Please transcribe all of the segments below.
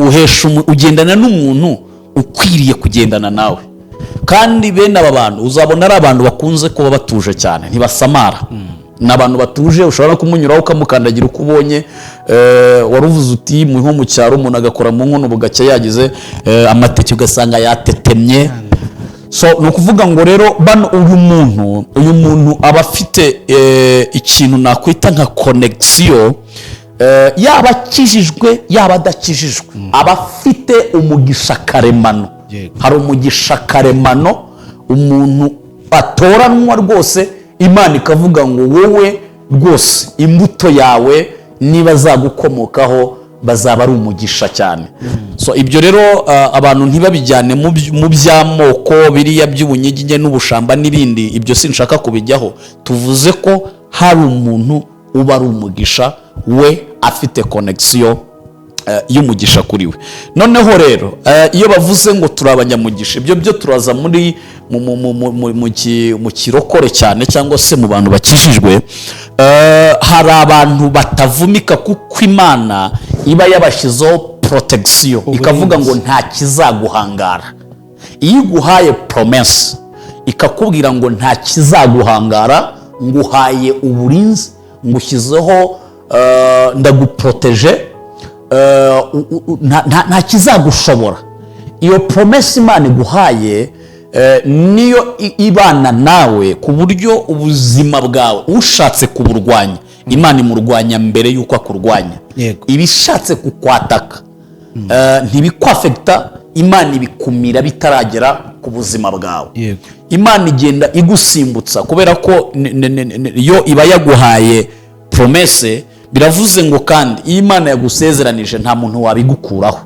Uhesha ugendana n'umuntu ukwiriye kugendana nawe. Kandi bene aba bantu uzabona ari abantu bakunze kuba batuje cyane, ntibasamara, ni abantu batuje. Ushobora no kumunyuraho ukamukandagira uko ubonye. Wari uvuze uti nko mu cyaro umuntu agakora mu nkono bugacya yagize amateke, ugasanga yatetemye. So ni ukuvuga ngo rero bano uyu muntu aba afite ikintu nakwita nka connexion, yaba akijijwe, yaba adakijijwe, aba afite umugisha karemano. Hari umugisha karemano umuntu atoranwa rwose, Imana ikavuga ngo wowe rwose imbuto yawe niba zagukomokaho bazaba ari umugisha cyane. So ibyo rero abantu ntibabijyane mu by'amoko, biriya by'ubunyiginya n'ubushamba n'ibindi, ibyo sinshaka kubijyaho. Tuvuze ko hari umuntu uba ari umugisha, we afite connexion y'umugisha kuri we. Noneho rero iyo bavuze ngo turi abanyamugisha, ibyo byo turaza muri mu, mu, mu, mu, mu, mu, ki- mu kirokore cyane cyangwa se mu bantu bakijijwe. Hari abantu batavumika kuko Imana iba yabashyizeho protection, ikavuga ngo nta kizaguhangara. Iyo iguhaye promesse, ikakubwira ngo nta kizaguhangara, nguhaye uburinzi, ngushyizeho, ndaguproteje, nta kizagushobora. Iyo promesse Imana iguhaye niyo ibana nawe, ku buryo ubuzima bwawe ushatse kuburwanya, Imana imurwanya mbere y'uko akurwanya. Iba ishatse kukwataka, ntibikwaffecta, Imana ibikumira bitaragera ku buzima bwawe. Imana igenda igusimbutsa kubera ko yo iba yaguhaye promesse. Biravuze ngo kandi iyo Imana yagusezeranije, nta muntu wabigukuraho.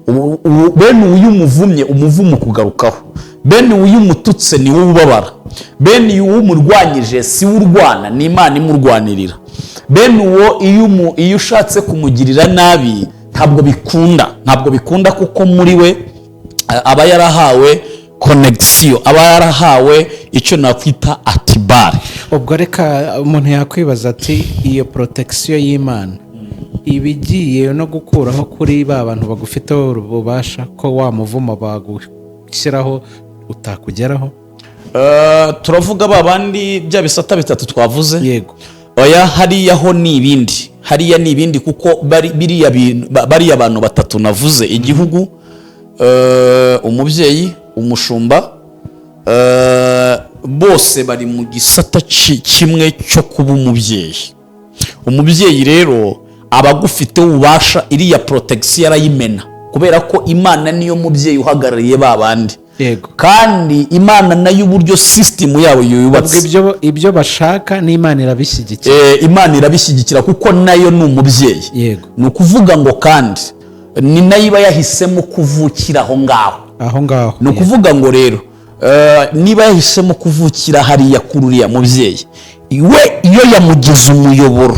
Ubu bene uyu umuvumye, umuvumo ukugarukaho. Bene uyu umututse, ni wowe ubabara. Bene uwo umurwanyije, si we urwana, ni Imana imurwanirira. Bene uwo iyo ushatse kumugirira nabi, ntabwo bikunda, ntabwo bikunda, kuko muri we aba yarahawe connexion, aba yarahawe icyo nakwita atibare. Ubwo reka umuntu yakwibaza ati iyo protection y'Imana iba igiye no gukuraho kuri ba bantu bagufiteho ububasha ko wa muvumo bagushyiraho utakugeraho? Turavuga ba bandi, bya bisata bitatu twavuze? Yego. Oya, hariya ho ni ibindi, hariya ni ibindi, kuko biriya bintu, bariya bantu batatu navuze, igihugu, umubyeyi, umushumba, bose bari mu gisata kimwe cyo kuba umubyeyi. Umubyeyi rero aba agufiteho ububasha, iriya protection arayimena, kubera ko Imana niyo mubyeyi uhagarariye ba bandi. Kandi Imana nayo uburyo sisitemu yabo Ubwo yubatse, ibyo bashaka n'Imana irabishyigikira. Imana irabishyigikira kuko nayo ni umubyeyi. Ni ukuvuga ngo kandi ni nayo iba yahisemo kuvukira aho ngaho. Aho ngaho. Ni ukuvuga ngo rero niba yahisemo kuvukira hariya kuri uriya mubyeyi, we iyo yamugize umuyoboro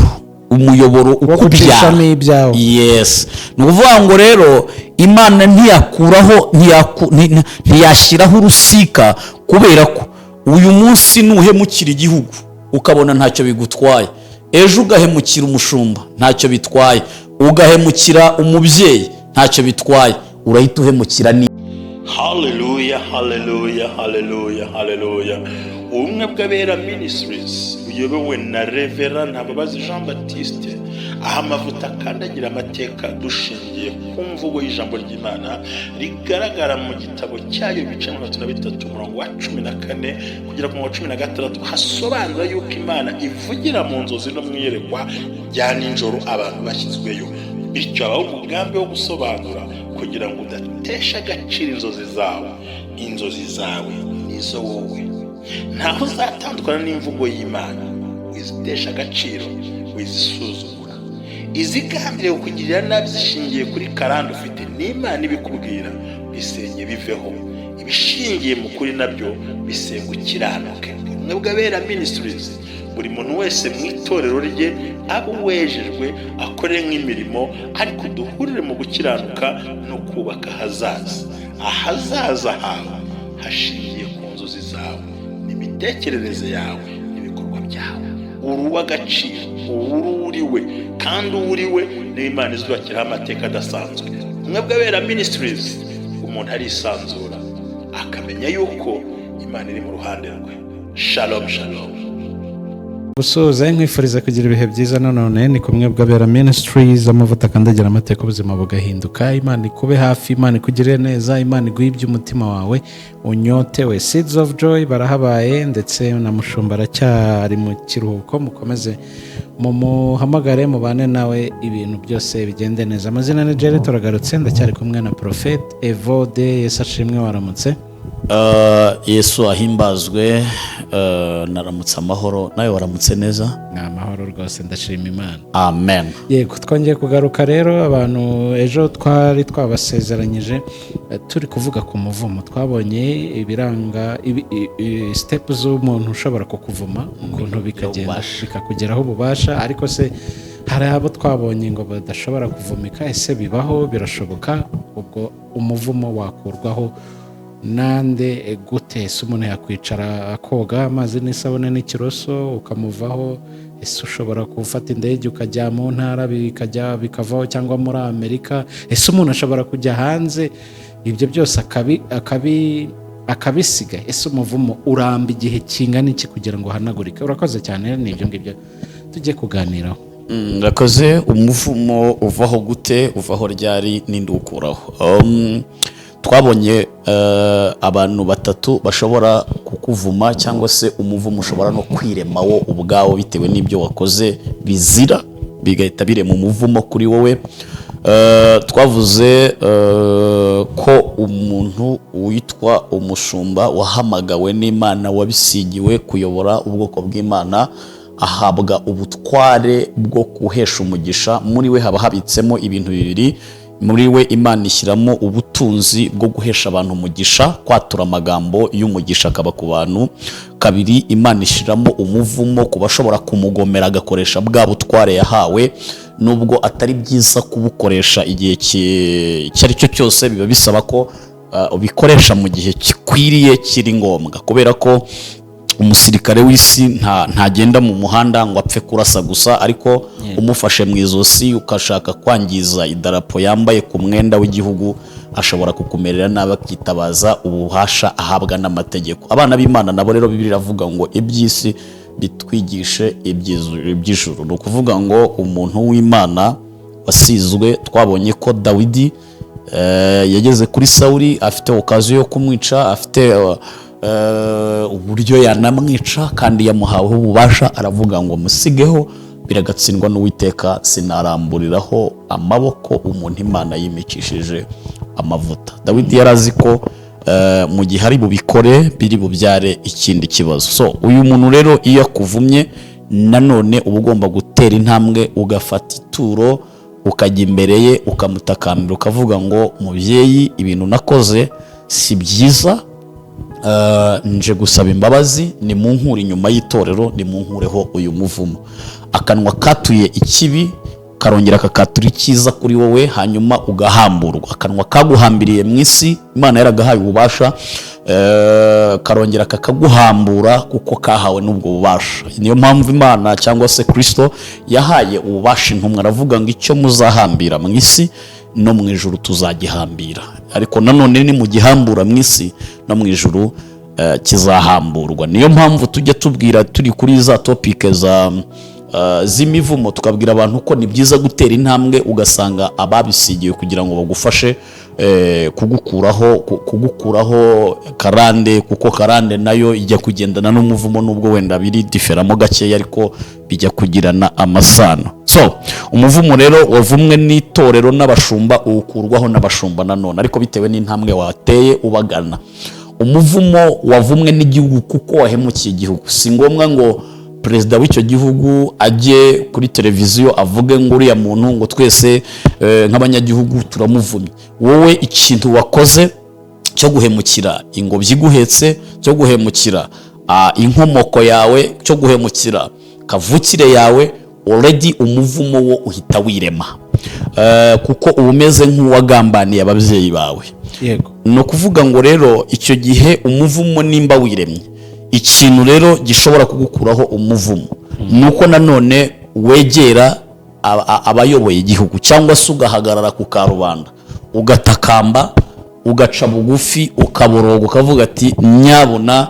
wo ukubyara gucishamo ibyawe. Yes, ni ukuvuga ngo rero Imana ntiyakuraho, ntiyashyiraho urusika, kubera ko uyu munsi nuhemukira igihugu ukabona ntacyo bigutwaye, ejo ugahemukira umushumba ntacyo bitwaye, ugahemukira umubyeyi ntacyo bitwaye, urahita uhemukira ni Haleluya, haleluya, haleluya, haleluya! Ubumwe bw'Abera Ministries buyobowe na Reverend Ntababazi Jean Baptiste, aho amavuta akandagira amateka, dushingiye ku mvugo y'ijambo ry'Imana rigaragara mu gitabo cyayo, ibice 33, umurongo wa 14 kugera ku murongo wa 16, hasobanura yuko Imana ivugira mu nzozi no mu iyerekwa rya nijoro abantu bashyizweyo. Bityo habaho umugambi wo gusobanura kugira ngo udatesha agaciro inzozi zawe. Inzozi zawe nizo wowe, ntaho uzatandukana n'imvugo y'Imana. Wizitesha agaciro, wizisuzugura. Izigambiriye kukugirira nabi zishingiye kuri karande ufite, n'Imana ibikubwira, bisenye biveho. Ibishingiye mu kuri nabyo bisenga ukiranuke. Ubumwe bw'Abera Ministries, buri muntu wese mu itorero rye abe uwejejwe, akore nk'imirimo, ariko duhurire mu gukiranuka no kubaka ahazaza. Ahazaza hawe hashingiye ku nzozi zawe, n'imitekerereze yawe, n'ibikorwa byawe. Uri uw'agaciro, uwo uri we, kandi uwo uri we niyo Imana izubakiraho amateka adasanzwe. Ubumwe bw'Abera Ministries, umuntu arisanzura akamenya yuko Imana iri mu ruhande rwe. Shalom, shalom. Gusuhuza, nkwifuriza kugira ibihe byiza. Nanone ni kumwe bw'Abera Ministries, amavuta akandagira amateka, ubuzima bugahinduka. Imana ikube hafi, Imana ikugirire neza, Imana iguhe ibyo umutima wawe unyotewe. Seeds of Joy barahabaye, ndetse na Mushumba aracyari mu kiruhuko. Mukomeze mumuhamagare, mubane nawe, ibintu byose bigende neza. Amazina ni Jerry, turagarutse, ndacyari kumwe na Prophet Evode. Yesu ashimwe, waramutse? Yesu ahimbazwe. Naramutse amahoro, nawe waramutse neza? Ni amahoro rwose, ndashima Imana. Amen. Yego, twongeye kugaruka rero. Abantu ejo twari twabasezeranyije, turi kuvuga ku muvumo. Twabonye ibiranga steps z'umuntu ushobora kukuvuma, ukuntu bikagenda Ububasha. bikakugeraho ububasha. Ariko se hari abo twabonye ngo badashobora kuvumika? Ese bibaho, birashoboka? Ubwo umuvumo wakurwaho nande, gute? Ese umuntu yakwicara akoga amazi n'isabune n'ikiroso ukamuvaho? Ese ushobora gufata indege ukajya mu ntara bikajya bikavaho, cyangwa muri Amerika? Ese umuntu ashobora kujya hanze ibyo byose akabisiga? Ese umuvumo uramba igihe kingana iki kugira ngo uhanagurike? Urakoze cyane, ni ibyo ngibyo tujye kuganiraho. Urakoze. Umuvumo uvaho gute, uvaho ryari, n'indi ukuraho? Twabonye abantu batatu bashobora kukuvuma, cyangwa se umuvumo ushobora no kwirema wo ubwawo bitewe n'ibyo wakoze bizira, bigahita birema umuvumo kuri wowe. Twavuze ko umuntu witwa umushumba wahamagawe n'Imana, wabisigiwe kuyobora ubwoko bw'Imana, ahabwa ubutware bwo guhesha umugisha. Muri we haba habitsemo ibintu bibiri. Muri we Imana ishyiramo ubutunzi bwo guhesha abantu umugisha, kwatura amagambo y'umugisha akaba ku bantu. Kabiri, Imana ishyiramo umuvumo ku bashobora kumugomera, agakoresha bwa butware yahawe. Nubwo atari byiza kubukoresha igihe icyo ari cyo cyose, biba bisaba ko ubikoresha mu gihe gikwiriye, kiri ngombwa, kubera ko umusirikare w'isi ntagenda mu muhanda ngo apfe kurasa gusa. Ariko umufashe mu izosi ukashaka kwangiza idarapo yambaye ku mwenda w'igihugu, ashobora kukumerera nabi, akitabaza ububasha ahabwa n'amategeko. Abana b'Imana nabo rero, Bibiliya iravuga ngo iby'isi bitwigishe iby'ijuru. Ni ukuvuga ngo umuntu w'Imana wasizwe, twabonye ko Dawidi yageze kuri Sawuli afite occasion yo kumwica, afite uburyo yanamwica, kandi yamuhaweho ububasha, aravuga ngo musigeho, biragatsindwa n'Uwiteka, sinaramburiraho amaboko umuntu Imana yimikishije amavuta. Dawidi yari azi ko mu gihe ari bubikore biri bubyare ikindi kibazo. So uyu muntu rero iyo akuvumye, nanone uba ugomba gutera intambwe, ugafata ituro, ukajya imbere ye, ukamutakambira, ukavuga ngo mubyeyi, ibintu nakoze si byiza, nje gusaba imbabazi, ni mu nkure inyuma y'itorero, ni mu nkureho uyu muvumo. Akanwa katuye ikibi karongera kakatura icyiza kuri wowe, hanyuma ugahamburwa. Akanwa kaguhambiriye mu isi, Imana yaragahaye ububasha, karongera kakaguhambura kuko kahawe n'ubwo bubasha. Niyo mpamvu Imana cyangwa se Kirisito yahaye ububasha intumwa, aravuga ngo icyo muzahambira mu isi, no mu ijuru tuzagihambira. Ariko nanone nimugihambura mu isi, no mu ijuru kizahamburwa. Niyo mpamvu tujya tubwira, turi kuri za topic za z'imivumo, tukabwira abantu ko ni byiza gutera intambwe ugasanga ababisigiwe kugira ngo bagufashe kugukuraho karande, kuko karande nayo ijya kugendana n'umuvumo, nubwo wenda biri différent mo gakeya, ariko bijya kugirana amasano. So umuvumo rero wavumwe n'itorero n'abashumba uwukurwaho n'abashumba nanone, ariko bitewe n'intambwe wateye ubagana. Umuvumo wavumwe n'igihugu kuko wahemukiye igihugu, si ngombwa ngo perezida w'icyo gihugu ajye kuri televiziyo avuge ngo uriya muntu ngo twese nk'abanyagihugu turamuvumye. Wowe ikintu wakoze cyo guhemukira ingobyi iguhetse, cyo guhemukira inkomoko yawe, cyo guhemukira kavukire yawe, already umuvumo wo uhita wirema, kuko uba umeze nk'uwagambaniye ababyeyi bawe. Ni ukuvuga ngo rero icyo gihe umuvumo nimba wiremye, ikintu rero gishobora kugukuraho umuvumo ni uko nanone wegera abayoboye igihugu, cyangwa se ugahagarara ku karubanda. Ugatakamba, ugaca bugufi, ukaboroga, ukavuga ati: "Nyabuna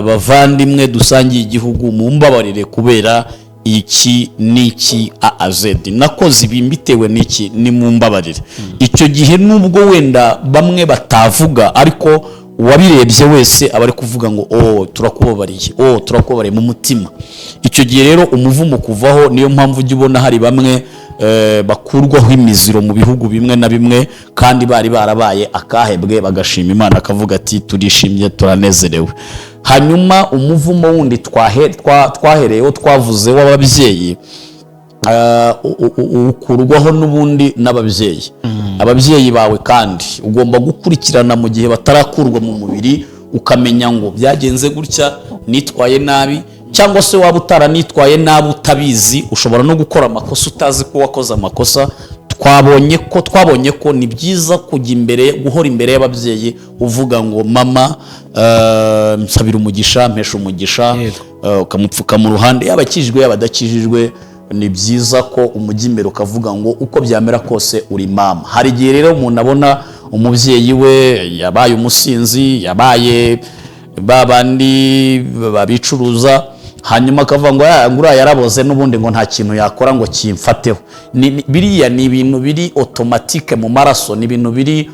bavandimwe dusangiye igihugu, mumbabarire kubera iki n'iki a a z, nakoze ibi mbitewe n'iki, ni mumbabarire." Icyo gihe, nubwo wenda bamwe batavuga, ariko uwabirebye wese aba ari kuvuga ngo: "Oh, turakubabariye, oh, turakubabariye" mu mutima. Icyo gihe rero umuvumo kuvaho. Niyo mpamvu ujya ubona hari bamwe bakurwaho imiziro mu bihugu bimwe na bimwe kandi bari barabaye akahebwe, bagashima Imana, akavuga ati: "Turishimye, turanezerewe." Hanyuma umuvumo wundi twahereyeho, twavuze w'ababyeyi, ukurwaho n'ubundi n'ababyeyi, ababyeyi bawe. Kandi ugomba gukurikirana mu gihe batarakurwa mu mubiri, ukamenya ngo byagenze gutya, nitwaye nabi, cyangwa se waba utaranitwaye nabi utabizi. Ushobora no gukora amakosa utazi ko wakoze amakosa. Twabonye ko ni byiza kujya imbere, guhora imbere y'ababyeyi uvuga ngo: "Mama, nsabira umugisha, mpesha umugisha." Ukamupfuka mu ruhande, yaba akijijwe, yaba adakijijwe, ni byiza ko umujya imbere ukavuga ngo: "Uko byamera kose uri mama." Hari igihe rero umuntu abona umubyeyi we yabaye umusinzi, yabaye ba bandi babicuruza, hanyuma akavuga ngo: "Ah, ngo uriya yaraboze n'ubundi, ngo nta kintu yakora ngo kimfateho." Biriya ni ibintu biri automatique mu maraso, ni ibintu biri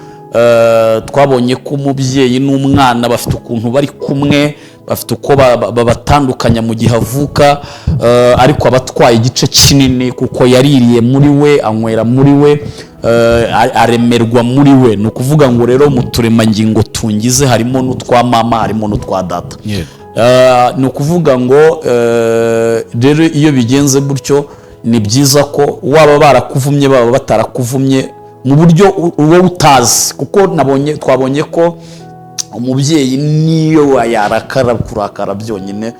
twabonye ko umubyeyi n'umwana bafite ukuntu bari kumwe, bafite uko babatandukanya mu gihe avuka, ariko aba atwaye igice kinini kuko yaririye muri we, anywera muri we, aremerwa muri we. Ni ukuvuga ngo rero mu turemangingo tungize harimo n'utwa mama, harimo n'utwa data. Ni ukuvuga ngo rero iyo bigenze gutyo, ni byiza ko waba barakuvumye, baba batarakuvumye mu buryo wowe utazi, kuko nabonye, twabonye ko umubyeyi niyo yarakara, kurakara byonyine,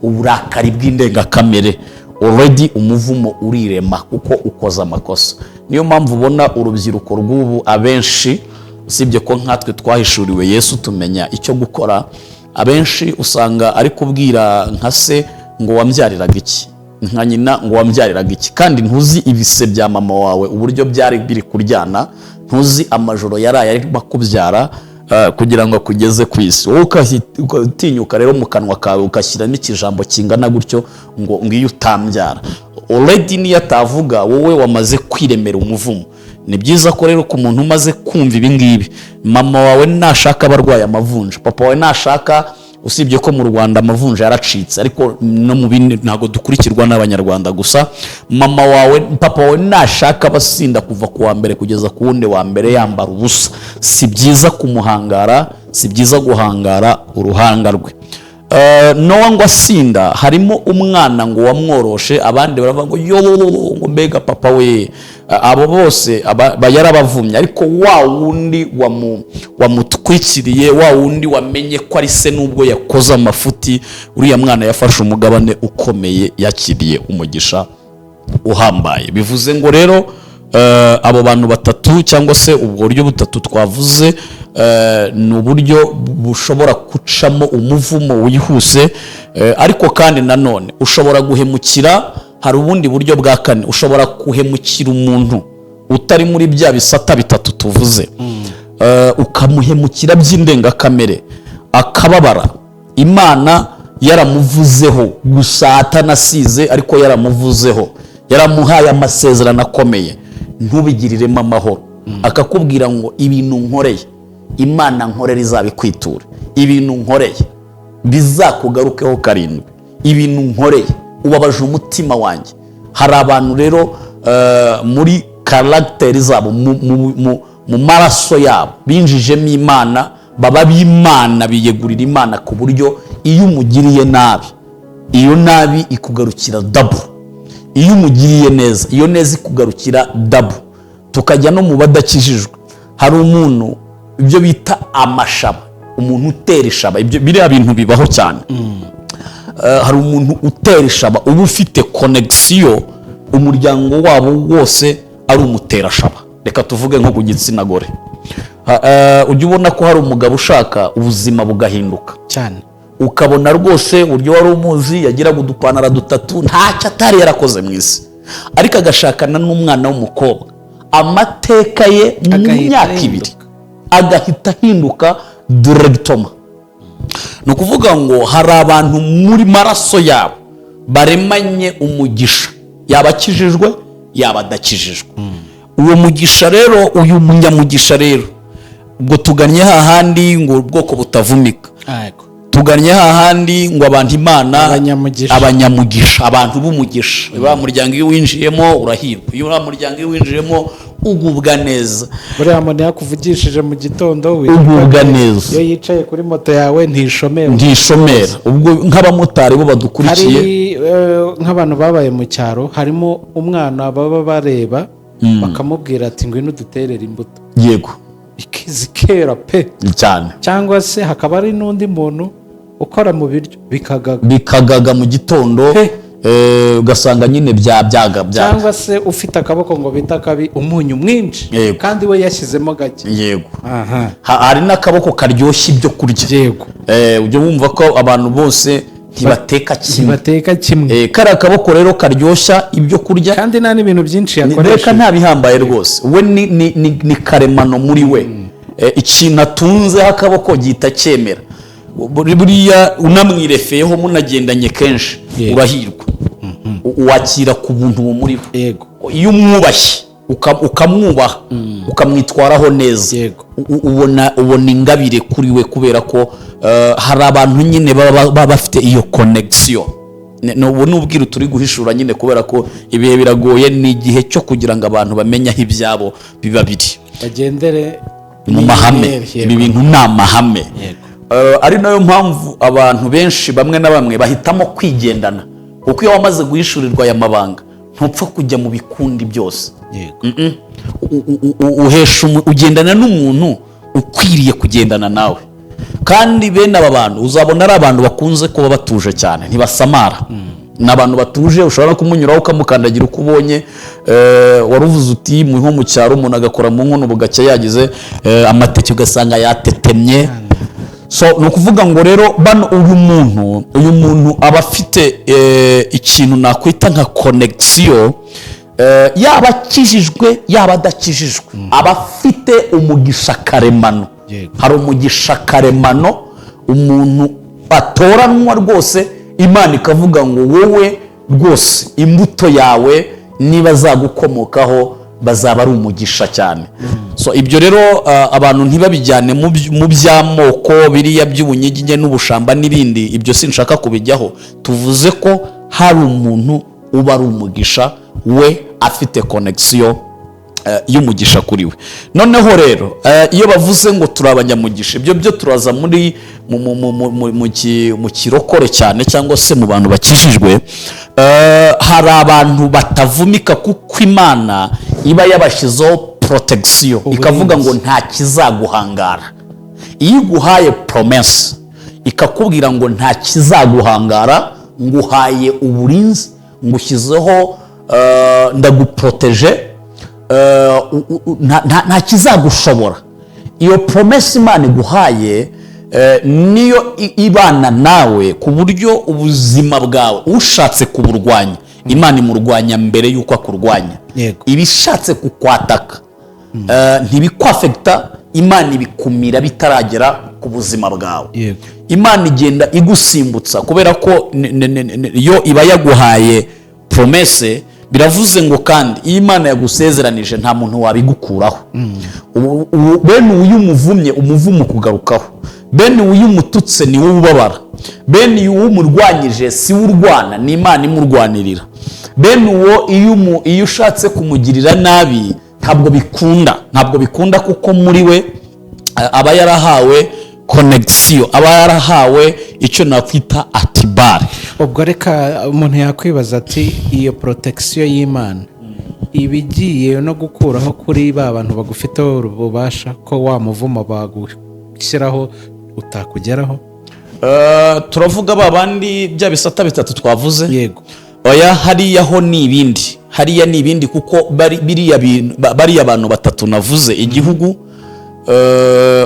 uburakari bw'indengakamere, already umuvumo urirema kuko ukoze amakosa. Niyo mpamvu ubona urubyiruko rw'ubu abenshi, usibye ko nkatwe twahishuriwe Yesu tumenya icyo gukora, abenshi usanga ari kubwira nka se ngo: "Wambyariraga iki?" Nka nyina ngo: "Wambyariraga iki?" Kandi ntuzi ibise bya mama wawe uburyo byari biri kuryana, ntuzi amajoro yaraye arimo akubyara kugira ngo akugeze ku isi. Wowe ukatinyuka rero mu kanwa kawe ugashyiramo ikijambo kingana gutyo ngo iyo utambyara. Already niyo atavuga, wowe wamaze kwiremera umuvumo. Ni byiza ko rero ku muntu umaze kumva ibi ngibi, mama wawe nashaka abarwaye amavunja, papa wawe nashaka, usibye ko mu Rwanda amavunja yaracitse, ariko no mu bindi ntabwo dukurikirwa n'Abanyarwanda gusa, mama wawe, papa wawe nashaka abasinda kuva ku wa mbere kugeza ku wundi wa mbere yambara ubusa, si byiza kumuhangara, si byiza guhangara uruhanga rwe. Nowa ngo asinda, harimo umwana ngo wamworoshe, abandi baravuga ngo: "Yo, ngo mbega papa we." Abo bose yarabavumye, ariko wa wundi wamutwikiriye, wa wundi wamenye ko ari se nubwo yakoze amafuti, uriya mwana yafashe umugabane ukomeye, yakiriye umugisha uhambaye. Bivuze ngo rero abo bantu batatu, cyangwa se ubwo buryo butatu twavuze, ni uburyo bushobora gucamo umuvumo wihuse. Ariko kandi nanone ushobora guhemukira. Hari ubundi buryo bwa kane: ushobora guhemukira umuntu utari muri bya bisata bitatu tuvuze, ukamuhemukira by'indengakamere, akababara, Imana yaramuvuzeho gusa, atanasize, ariko yaramuvuzeho, yaramuhaye amasezerano akomeye, ntubigiriremo amahoro, akakubwira ngo: "Ibintu nkoreye, Imana nkorera izabikwitura, ibintu nkoreye bizakugarukeho karindwi, ibintu nkoreye, ubabaje umutima wanjye." Hari abantu rero muri caractère zabo, mu maraso yabo binjijemo Imana, baba b'Imana, biyegurira Imana, ku buryo iyo umugiriye nabi, iyo nabi ikugarukira double, iyo umugiriye neza, iyo neza ikugarukira double. Tukajya no mu badakijijwe, hari umuntu ibyo bita amashaba, umuntu utera ishaba. Ibyo biriya bintu bibaho cyane. Hari umuntu utera ishaba, uba ufite connexion, umuryango wabo wose ari umuterashaba. Reka tuvuge nko ku gitsina gore. Ujya ubona ko hari umugabo ushaka ubuzima bugahinduka cyane. Ukabona rwose uburyo wari umuzi yagiraga udupantaro dutatu, ntacyo atari yarakoze mu isi, ariko agashakana n'umwana w'umukobwa. Amateka ye mu Agahita myaka ahinduka. 2 agahita ahinduka directement. Ni ukuvuga ngo hari abantu muri maraso yabo baremanye umugisha, yaba akijijwe, yaba adakijijwe. Uwo mugisha rero, uyu munyamugisha rero, ubwo tugannye hahandi ngo ubwoko butavumika. Tugannye hahandi ngo abantu Imana Abanyamugisha. Abanyamugisha, abantu b'umugisha. Wa muryango iyo winjiyemo urahirwa, iyo uriya muryango iyo winjiyemo ugubwa neza. Buriya muntu yakuvugishije mu gitondo Ugubwa neza. Iyo yicaye kuri moto yawe ntishomera. Ntishomera. Ubwo nk'abamotari bo badukurikiye. Hari nk'abantu babaye mu cyaro, harimo umwana baba bareba bakamubwira ati: "Ngwino uduterere imbuto." Zikera pe. Cyane. Cyangwa se hakaba hari n'undi muntu ukora mu biryo bikagaga. Bikagaga mu gitondo. Pe. Ugasanga nyine bya byaga bya Cyangwa se ufite akaboko ngo bita kabi, umunyu mwinshi kandi we yashyizemo gake. Aha. Hari n'akaboko karyoshya ibyo kurya. Ujya wumva ko abantu bose ntibateka kimwe. Ntibateka kimwe. Kariya kaboko rero karyoshya ibyo kurya. Kandi nta n'ibintu byinshi Reka yakoresheje. nta bihambaye rwose, we ni karemano muri we. Ikintu atunzeho akaboko gihita cyemera. Buriya unamwirefeyeho, munagendanye kenshi, urahirwa. Wakira ku buntu bumuriho. Iyo umwubashye, ukamwubaha, ukamwitwaraho neza, ubona ingabire kuri we, kubera ko hari abantu nyine baba bafite iyo connection. Ubu ni ubwiru turi guhishura nyine, kubera ko ibihe biragoye, ni igihe cyo kugira ngo abantu bamenye aho ibyabo biba biri. Bagendere Mu mahame. Ibi bintu ni amahame. Ari nayo mpamvu abantu benshi, bamwe na bamwe, bahitamo kwigendana, kuko iyo wamaze guhishurirwa aya mabanga ntupfa kujya mu bikundi byose. Uhesha ugendana n'umuntu ukwiriye kugendana nawe. Kandi bene aba bantu uzabona ari abantu bakunze kuba batuje cyane, ntibasamara, ni abantu batuje. Ushobora no kumunyuraho ukamukandagira uko ubonye. Wari uvuze uti nko mu cyaro umuntu agakora mu nkono bugacya yagize amateke, ugasanga yatetemye. So ni ukuvuga ngo rero bano, uyu muntu aba afite ikintu nakwita nka connection. Yaba akijijwe, yaba adakijijwe, aba afite umugisha karemano. Hari umugisha karemano umuntu atoranwa rwose, Imana ikavuga ngo wowe rwose imbuto yawe niba zagukomokaho bazaba ari umugisha cyane. So ibyo rero abantu ntibabijyane mu by'amoko, biriya by'ubunyiginya n'ubushamba n'ibindi, ibyo sinshaka kubijyaho. Tuvuze ko hari umuntu uba ari umugisha, we afite connection y'umugisha kuri we. Noneho rero iyo bavuze ngo turi abanyamugisha, ibyo byo turaza muri mu, mu, mu, mu, mu, mu, ki- mu kirokore cyane, cyangwa se mu bantu bakijijwe. Hari abantu batavumika kuko Imana iba yabashyizeho protection, ikavuga ngo nta kizaguhangara. Iyo iguhaye promesse, ikakubwira ngo nta kizaguhangara, nguhaye uburinzi, ngushyizeho, ndaguproteje, nta kizagushobora. Iyo promesse Imana iguhaye niyo ibana nawe, ku buryo ubuzima bwawe ushatse kuburwanya, Imana imurwanya mbere y'uko akurwanya. Iba ishatse kukwataka, ntibikwaffecta, Imana ibikumira bitaragera ku buzima bwawe. Imana igenda igusimbutsa, kubera ko yo iba yaguhaye promesse. Biravuze ngo kandi iyo Imana yagusezeranije nta muntu wabigukuraho. Bene uyu umuvumye, umuvumo ukugarukaho. Bene uyu umututse, ni wowe ubabara. Bene uwo umurwanyije, si we urwana, ni Imana imurwanirira. Bene uwo iyo ushatse kumugirira nabi ntabwo bikunda, ntabwo bikunda, kuko muri we aba yarahawe connection, aba yarahawe icyo nakwita atibare. Ubwo reka umuntu yakwibaza ati: iyo protection y'Imana iba igiye no gukuraho kuri ba bantu bagufiteho ububasha ko wa muvumo bagushyiraho utakugeraho? Turavuga ba bandi, bya bisata bitatu twavuze? Yego. Oya, hariya ho ni ibindi, hariya ni ibindi, kuko biriya bintu, bariya bantu batatu navuze, igihugu,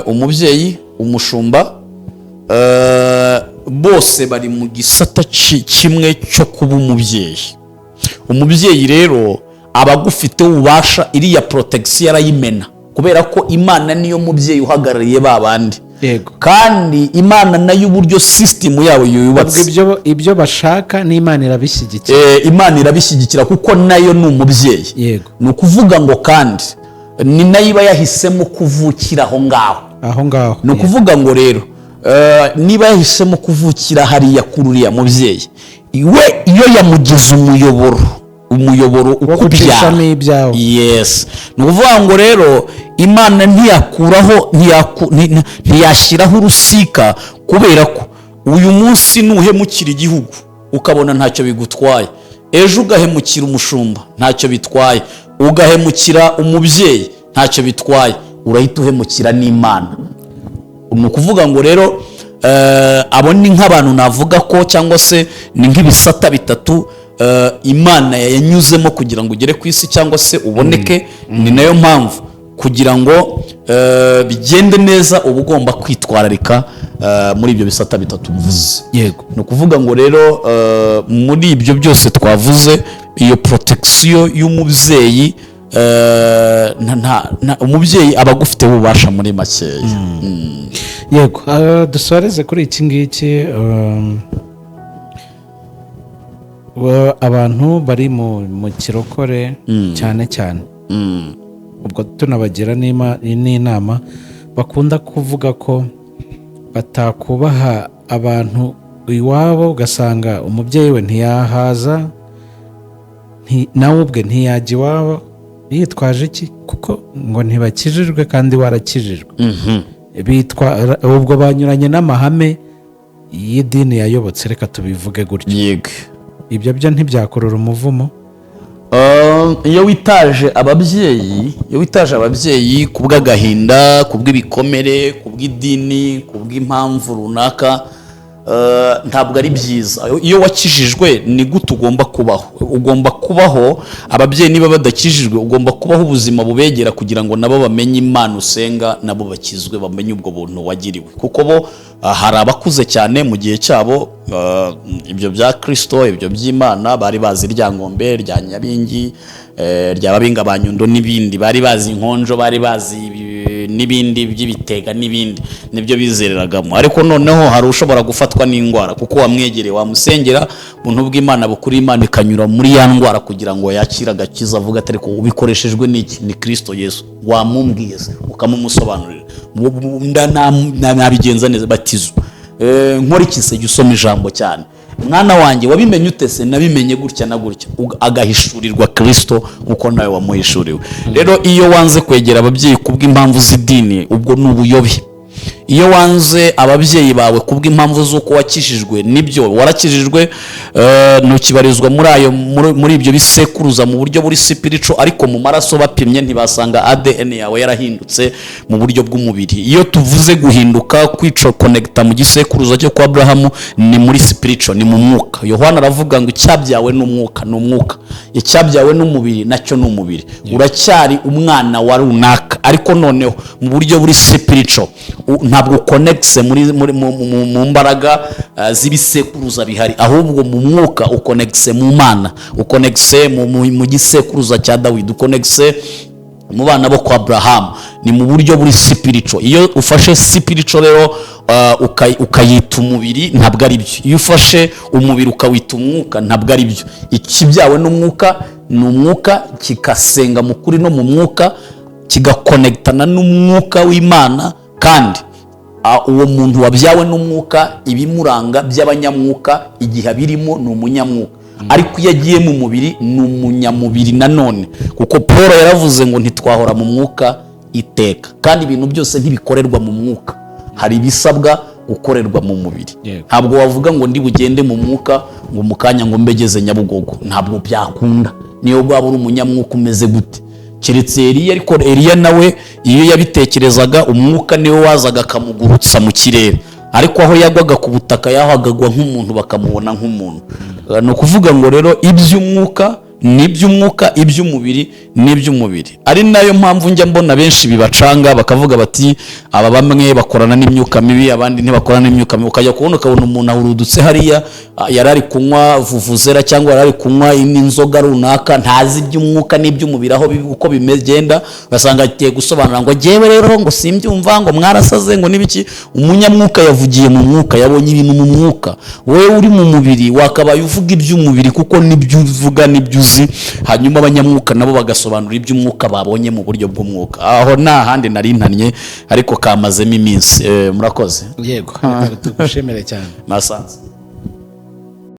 umubyeyi, umushumba, bose bari mu gisata kimwe cyo kuba umubyeyi. Umubyeyi rero Abagufiteho ububasha, iriya protection arayimena, kubera ko Imana niyo mubyeyi uhagarariye ba bandi. Kandi Imana nayo, uburyo sisitemu yabo Ubwo yubatse, ibyo bashaka n'Imana irabishyigikira. Imana irabishyigikira kuko nayo ni umubyeyi. Ni ukuvuga ngo kandi ni nayo iba yahisemo kuvukira aho ngaho. Aho ngaho. Ni ukuvuga ngo rero niba yahisemo kuvukira hariya kuri uriya mubyeyi, we iyo yamugize umuyoboro Wo ukubyara. gucishamo ibyawe. Yes, ni ukuvuga ngo rero Imana ntiyakuraho, ntiyashyiraho urusika, kubera ko uyu munsi nuhemukira igihugu ukabona ntacyo bigutwaye, ejo ugahemukira umushumba ntacyo bitwaye, ugahemukira umubyeyi ntacyo bitwaye, urahita uhemukira n'Imana. Ni ukuvuga ngo rero abo ni nk'abantu navuga ko, cyangwa se ni nk'ibisata bitatu Imana yanyuzemo kugira ngo ugere ku isi cyangwa se uboneke. Ni nayo mpamvu kugira ngo bigende neza uba ugomba kwitwararika muri ibyo bisata bitatu mvuze. Ni ukuvuga ngo rero muri ibyo byose twavuze, iyo protection y'umubyeyi, umubyeyi aba agufiteho ububasha muri makeya. Yego, dusoreze kuri iki ngiki. Abantu bari mu kirokore cyane cyane, ubwo tunabagira n'inama, bakunda kuvuga ko batakubaha abantu iwabo, ugasanga umubyeyi we ntiyahaza, nawe ubwe ntiyajya iwabo, yitwaje iki? Kuko ngo ntibakijijwe kandi warakijijwe. Bitwa ubwo banyuranye n'amahame y'idini yayobotse, reka tubivuge gutyo. Ibyo byo ntibyakurura umuvumo? Iyo witaje ababyeyi ku bw'agahinda, ku bw'ibikomere, ku bw'idini, ku bw'impamvu runaka, ntabwo ari byiza. Iyo wakijijwe, ni gute ugomba kubaho? Ugomba kubaho, ababyeyi niba badakijijwe, ugomba kubaho ubuzima bubegera kugira ngo nabo bamenye Imana usenga, nabo bakizwe, bamenye ubwo buntu wagiriwe, kuko bo hari abakuze cyane mu gihe cyabo, ibyo bya Kirisito, ibyo by'Imana bari bazi, Ryangombe rya Nyabingi, rya Babinga ba Nyundo n'ibindi, bari bazi inkonjo, bari bazi n'ibindi by'ibitega n'ibindi, nibyo bizereragamo. Ariko noneho hari ushobora gufatwa n'indwara kuko wamwegereye, wamusengera, ubuntu bw'Imana bukuri, Imana ikanyura muri ya ndwara kugira ngo yakire agakiza, avuga ati: "Ariko ubikoreshejwe n'iki?" Ni Kirisito Yesu. Wamumbwiye se, ukamumusobanurira. Nabigenza neza, batizwa. Nkora iki se? Jya usoma ijambo cyane, mwana wanjye. Wabimenye ute se? Nabimenye gutya na gutya. Agahishurirwa Kirisito nk'uko nawe wamuhishuriwe. Rero iyo wanze kwegera ababyeyi kubw'impamvu z'idini, ubwo ni ubuyobe. Iyo wanze ababyeyi bawe kubw'impamvu z'uko wakijijwe, nibyo, warakijijwe, ntukibarizwa muri ayo muri ibyo bisekuruza mu buryo buri spiritual, ariko mu maraso bapimye ntibasanga ADN yawe yarahindutse mu buryo bw'umubiri. Iyo tuvuze guhinduka, kwica connecta mu gisekuruza cyo kwa Aburahamu, ni muri spiritual, ni mu mwuka. Yohana aravuga ngo icyabyawe n'umwuka ni umwuka, icyabyawe n'umubiri nacyo ni umubiri. Uracyari umwana wa runaka, ariko noneho mu buryo buri spiritual ntabwo ukonegise muri mu mbaraga z'ibisekuruza bihari, ahubwo mu mwuka ukonegise mu Mana, ukonegise mu gisekuruza cya Dawidi, ukonegise mu bana bo kwa Aburahamu, ni mu buryo buri spiritual. Iyo ufashe spiritual rero ukayita umubiri, ntabwo ari byo. Iyo ufashe umubiri ukawita umwuka, ntabwo ari byo. Ikibyawe n'umwuka ni umwuka, kikasenga mu kuri no mu mwuka, kigakonegitana n'umwuka w'Imana. Kandi uwo muntu wabyawe n'umwuka, ibimuranga by'abanyamwuka igihe abirimo ni umunyamwuka, ariko iyo agiye mu mubiri ni umunyamubiri nanone, kuko Paul yaravuze ngo ntitwahora mu mwuka iteka, kandi ibintu byose ntibikorerwa mu mwuka, hari ibisabwa gukorerwa mu mubiri. Ntabwo wavuga ngo ndi bugende mu mwuka, ngo mu kanya ngo mbegeze Nyabugogo, ntabwo byakunda, niyo waba uri umunyamwuka umeze gute, keretse Eliya. Ariko Eliya nawe iyo yabitekerezaga, umwuka niwe wazaga akamugurutsa mu kirere, ariko aho yagwaga ku butaka yahagagwa nk'umuntu, bakamubona nk'umuntu. Ni ukuvuga ngo rero iby'umwuka ni iby'umwuka, iby'umubiri ni iby'umubiri. Ari nayo mpamvu njya mbona benshi bibacanga, bakavuga bati: "Aba bamwe bakorana n'imyuka mibi, abandi ntibakorana n'imyuka mibi." Ukajya kubona ukabona umuntu ahurudutse hariya, yari ari kunywa vuvuzera cyangwa yari ari kunywa n'inzoga runaka, ntazi iby'umwuka n'iby'umubiri aho uko bigenda, ugasanga agiye gusobanura ngo: "Jyewe rero ngo simbyumva, ngo mwarasaze, ngo n'ibiki." Umunyamwuka yavugiye mu mwuka, yabonye ibintu mu mwuka. Wowe uri mu mubiri wakabaye uvuga iby'umubiri, kuko nibyo uvuga, nibyo uzi. Hanyuma abanyamwuka nabo bagasobanura iby'umwuka babonye mu buryo bw'umwuka. Aho nta handi nari ntannye, ariko kamazemo iminsi. Murakoze. Yego, reka tugushimire cyane. Nasanze.